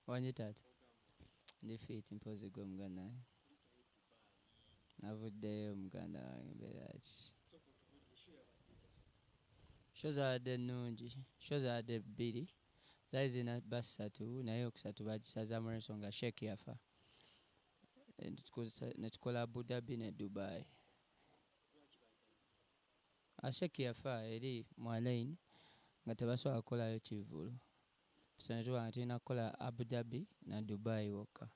Wangi taata, ndi fit, mpozi gwe muganda wange. Navuddeyo muganda wange, mbeera ki? Show zaabadde nnungi, show zaabadde bbiri, zaali zirina bba ssatu naye okusatu baagisazaamu olw'ensonga Sheikh yafa. Ne tukola Abu Dhabi ne Dubai. Sheikh yafa eri mu Al Ain nga tebasobola kukolayo kivvulu. So ne tuba nga tulina kukola Abu Dhabi na Dubai wokka.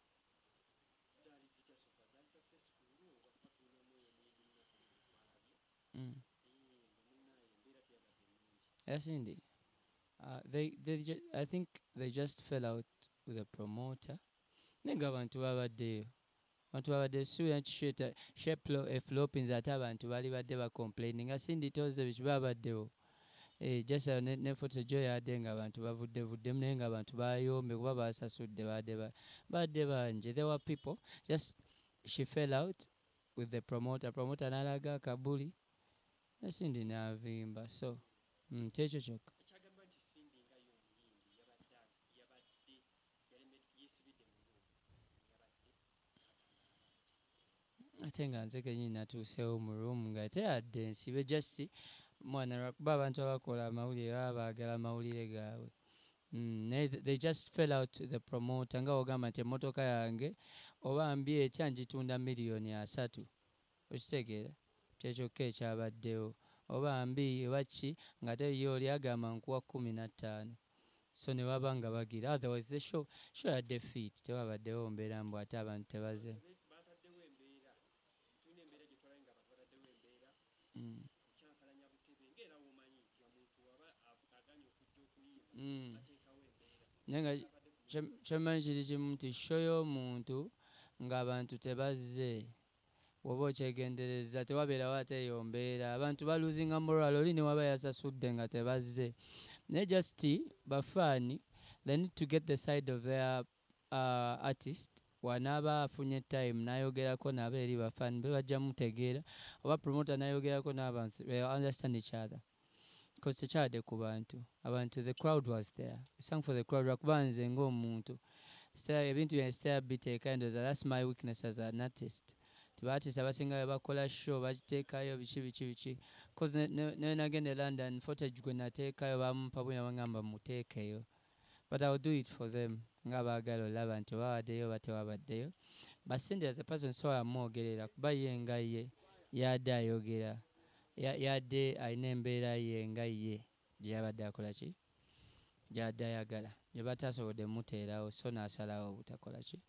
Era Cindy, I think they just fell out with the promoter. Naye ng'abantu babaddeyo. Abantu babadde suubira nti show eflopinze ate abantu bali badde bacomplaininga Cindy toze biki babaddewo. Eh, just ne footage yo yadde ng'abantu bavudde vuddemu naye ng'abantu bayombye kuba basasudde badde bangi. There were people, just she fell out with the promoter. Promoter n'alaga akabuli ne Cindy n'avimba, so kyekyo kyokka. Ekyagamba nti Cindy nga ye omuyimbi yabadde yeesibidde mu room, yabadde Ate nga nze kennyini natuuseewo mu room nga teyadde nsibe, just mwana lwakuba abantu abakola amawulire baba baagala amawulire gaabwe. Naye they just fell out the promoter, nga wogamba nti emmotoka yange oba mbi etya ngitunda miliyoni 30, okitegeera? Kyekyokka ekyabaddewo, oba mbi oba ki, ng'ate ye oli agamba nkuwa 15, so ne baba nga bagira. Otherwise the show yadde fit, tewabaddewo mbeera mbu ate abantu tebaze. Bataddewo embeera, tulina embeera gye twalayo nga abantu bataddewo embeera okyankalanya butebe, ng'era womanyi nti omuntu waba aganye okujja okuyimba bateekawo embeera. Naye nga kyemmanyi kiri kimu nti show y'omuntu ng'abantu tebazze, bw'oba okyegendereza tewabeerawo ate eyo mbeera, abantu baluzinga moral oli ne waba yasasudde nga tebazze. Naye just bafaani, they need to get the side of their artist. Wanaaba afunye time n'ayogerako nabo eri bafaani be bajja mutegeera, oba promoter n'ayogerako n'abantu, they understand each other, because tekyabadde ku bantu. Abantu, the crowd was there. We sang for the crowd. Lwakuba nze ng'omuntu ebintu byange sitera biteekayo, ndowooza that's my weakness as an artist. Ti ba artist abasinga bwe bakola show bagiteekayo biki biki biki, cause ne nagenda e London, footage gwe nateekayo bamumpa bwino, bangamba muteekeyo, but I will do it for them nga baagala olaba nti oba wabaddeyo oba tewabaddeyo. But Cindy as a person sobola mwogerera kuba ye nga ye yadde ayogera, yadde alina embeera ye nga ye gye yabadde akola ki, gy'abadde ayagala, gye batasobodde muteerawo, so n'asalawo obutakola ki.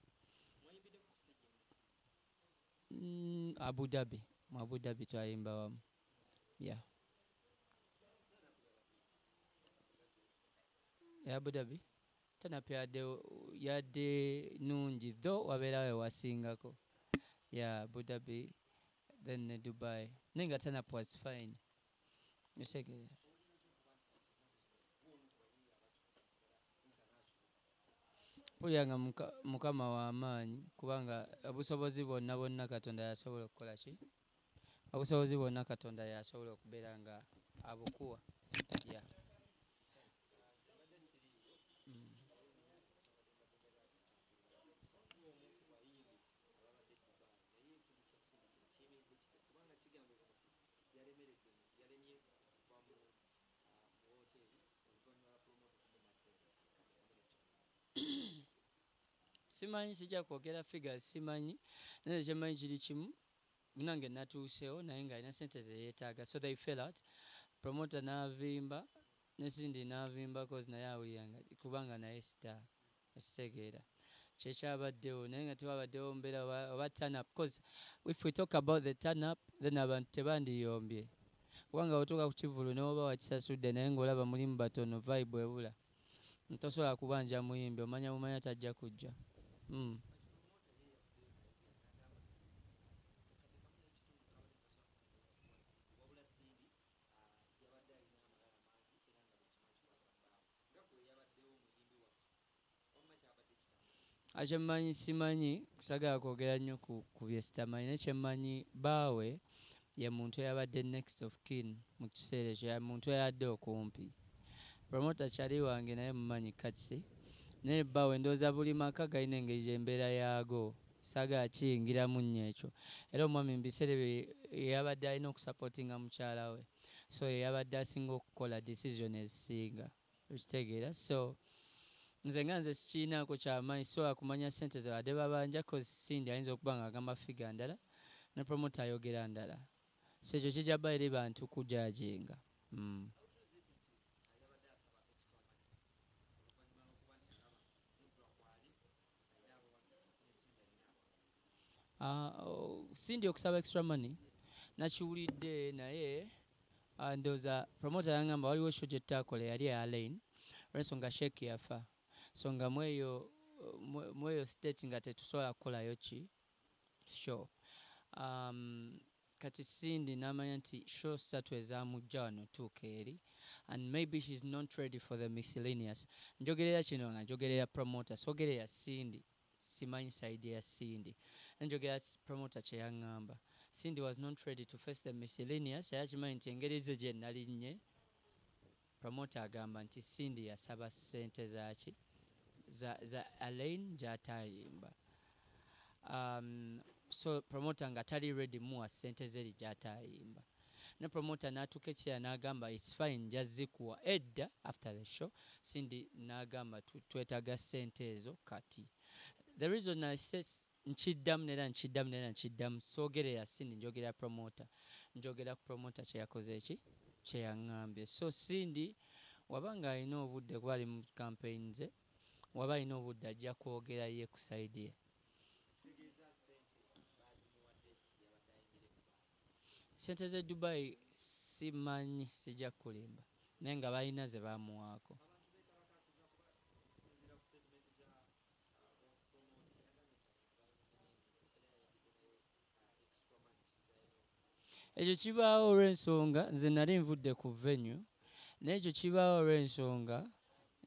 Abu Dhabi, mu Abu Dhabi twayimba wamu, yeah. E Abu Dhabi turn-up yadde nnungi, though wabeerawo ewasingako. Yeah, Abu Dhabi then ne Dubai, naye nga turn-up was fine. Okitegeera? Mpulira nga Mukama w'amaanyi, kubanga obusobozi bwonna bwonna Katonda yasobola okukola ki, obusobozi bwonna Katonda yasobola okubeera nga abukuwa, yeah. Omu ku bayimbi ababadde Dubai, naye ekintu kya Cindy kino kiyimiridde kitya? Kubanga kigambibwa nti yalemeredde, yalemye okuva mu woteeri oluvannyuma lwa promoter okumuma ssente akadde kamu n'ekitundu. Simanyi, sijja kwogera figures, simanyi, naye kyemmanyi kiri kimu, munange natuuseewo naye ng'alina ssente ze yeetaaga, so they fell out. Promoter n'avimba ne Cindy n'avimba, cause naye awulira nga kubanga naye star, okitegeera? Kyekyabaddewo, naye nga tewabaddewo mbeera oba turn up, cause if we talk about the turn up, then abantu tebandiyombye, kubanga otuuka ku kivvulu ne woba wakisasudde naye ng'olaba mulimu batono, vibe ebula, tosobola kubanja muyimbi omanya mumanya tajja kujja. Promoter ye yavuddeyo n'ayogera n'agamba nti akadde kamu n'ekitundu kabadde tekasobola kuwa Cindy, wabula Cindy yabadde alina amalala mangi era nga buli kimu akikwasa bbaawe, nga gwe yabaddewo omuyimbi wattu, wamma kyabadde kitambudde? Kyemmanyi simanyi, sagala kwogera nnyo ku bye sitamanyi, naye kyemmanyi bbaawe ye muntu eyabadde next of kin mu kiseera ekyo, ye muntu eyabadde okumpi. Promoter kyali wange naye mumanyi Katsi. Naye bbaawe, ndowooza buli maka galina engeri gyembeera yaago. Saagala kiyingiramu nnyo ekyo. Era omwami mu biseera ebyo yabadde alina okusupportinga mukyala we, so yeyabadde asinga okukola decision ezisinga, okitegeera? So nze nga nze sikiinaako kyamaanyi, sisobola kumanya ssente zebadde babanja, 'cause Cindy ayinza okuba nga agamba figure ndala ne promoter ayogera ndala, so ekyo kijja bba eri bantu kujudginga. Cindy okusaba extra money nakiwulidde, naye ndowooza promoter yangamba waliwo show gye tutakola, yali eya Lane, olwensonga Sheik yafa, so nga mweyo state nga tetusobola kukolayo ki show. Kati Cindy n'amanya nti show ssatu ezamujja wano tuuka eri, and maybe she's not ready for the miscellaneous. Njogerera kino nga njogerera promoter, sogerera Cindy, simanyi side ya Cindy, njogera promoter kye yaŋŋamba. Cindy was not ready to face the miscellaneous. Yali akimanyi nti engeri ze gye nalinnye. Promoter agamba nti Cindy yasaba ssente zaki za Alain gy'atayimba. So promoter nga tali ready muwa ssente zeri gy'atayimba, ne promoter n'atuuka ekiseera n'agamba, "It's fine, nja zikuwa edda after the show." Cindy n'agamba, "Twetaaga ssente ezo kati." The reason I say nkiddamu neera nkiddamu neera nkiddamu, soogerera Cindy, njogera promoter, njogera ku promoter kye yakoze, eki kye yaŋŋambye. So Cindy waba ng'alina obudde, kuba ali mu campaign ze, waba alina obudde ajja kwogera ye ku side ye. Kitegeeza ssente bazimuwadde yabadde ayimbira e Dubai? Ssente z'e Dubai simanyi, sijja kulimba, naye nga balina ze bamuwaako. Abantu bekalakasiza kuba okusinziira ku statement za promoter, yagambye nti abantu baali munene era yayingidde naye extra money zalina. Ekyo kibaawo olw'ensonga nze nali nvudde ku venue, naye ekyo kibaawo olw'ensonga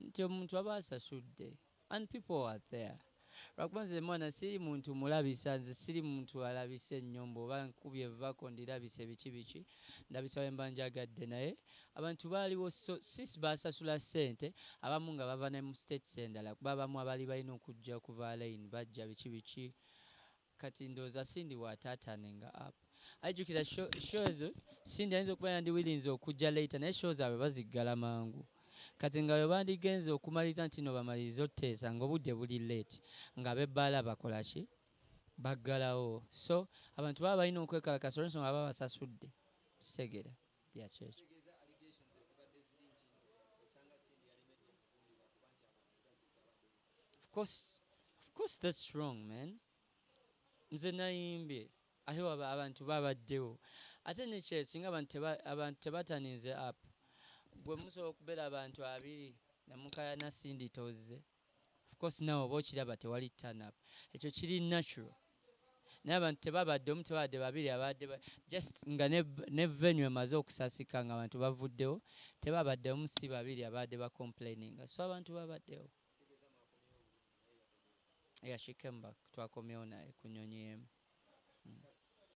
nti omuntu aba asasudde and people are there. Lwakuba nze mwana siri muntu mulabisa, nze siri muntu alabisa ennyo mbu oba nkubye evvaako ndirabise biki biki, ndabisa we mba njagadde, naye abantu baaliwo. So since basasula ssente, abamu nga bava ne mu states endala, kuba abamu abaali balina okujja okuva line bajja biki biki. Kati ndowooza Cindy bw'ataaturninga up, ajjukira show ezo, Cindy ayinza okuba yandiwirinze okujja later, naye show zaabwe baziggala mangu. Kati nga bwe bandigenze okumaliriza nti no bamalirize otuteesa nga obudde buli late, nga ab'ebbaala bakola ki, baggalawo. So abantu baba balina okwekalakasa olw'ensonga baba basasudde, kitegeera byaki ekyo. Kitegeeza allegations ezibadde ziri nti osanga Cindy yalemedde mu gundi lwakuba nti abantu bazze zabadde. Of course that's wrong, man. Nze nayimbye ate waba abantu babaddewo, ate nekyo singa abantu tebaturninze up, gwe musobola okubeera abantu abiri namukayana Cindy tozze, of course nawe oba okiraba tewali turn up, ekyo kiri natural. Naye abantu tebabadde omu, tebabadde babiri, abadde just nga ne venue emaze okusasika nga abantu bavuddewo, tebabadde omu si babiri abadde bacomplaininga, so abantu babaddewo. Kitegeeza mwakomyewo bulungi naye yakomyewo? Yeah, she came back, twakomyewo naye ku nnyonyi emu.